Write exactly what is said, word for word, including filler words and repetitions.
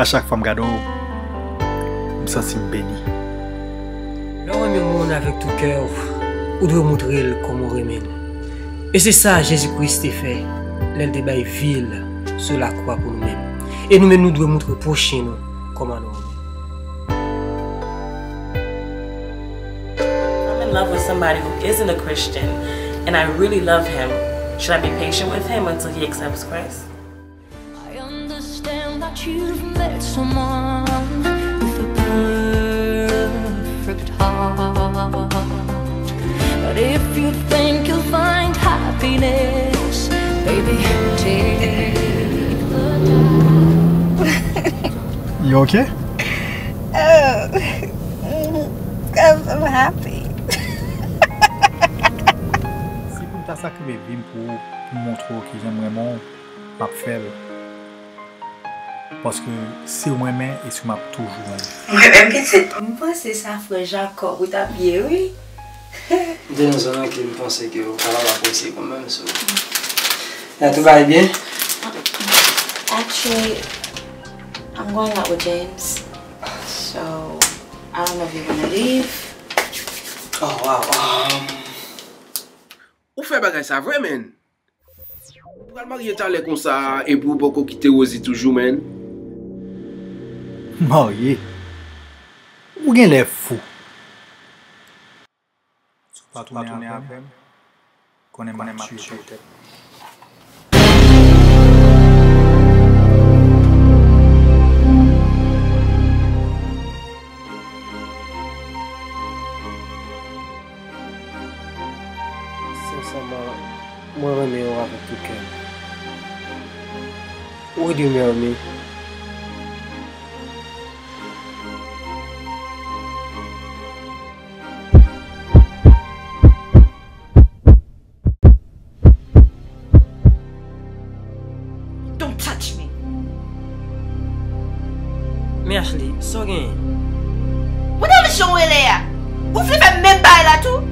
A chak fwa m gade w, m santi m beni. Lè w renmen yon moun avèk tout kè w, ou dwe montre l kòman w renmen l. E se sa Jezi Kris te fè lè l te bay vi l sou lakwa pou nou menm. E nou menm, nou dwe montre pwochen nou kòman nou renmen. I'm in love with somebody who isn't a Christian, and I really love him. Should I be patient with him until he accepts Christ? I understand that you've met someone with a perfect heart. But if you think you'll find happiness, baby, take the chance. You okay? Oh, 'cause I'm happy. Si pou m ta sakrifiye vi m pou ou, pou m montre w ke jan m renmen w, m ap fè l. Paske si w renmen, e si m ap toujou renmen. Mwen menm pitit. M panse sa frè Jakòb ou t ap ye, wi. M te nan zòn nan ke m panse ke w kapab apresye kanmenm, so. Nan tout bagay byen? Actually, I'm going out with James. So, I don't know if you wanna leave. Oh, wow. Um, Ou fè bagay sa vre, man. Ou pral marye talè konsa, epi ou poko kite Rosie toujou, man. Marye? Ou genlè fou. Si w pa tounen avè m, konnen m ap tiye tèt. Sensèman, mwen renmen w avèk tout kè m. Ou demeure. Don't touch me. Men Ashley, sa w genyen? Mwen ta vle jan w rele a. Ou vle fè menm bagay la tou?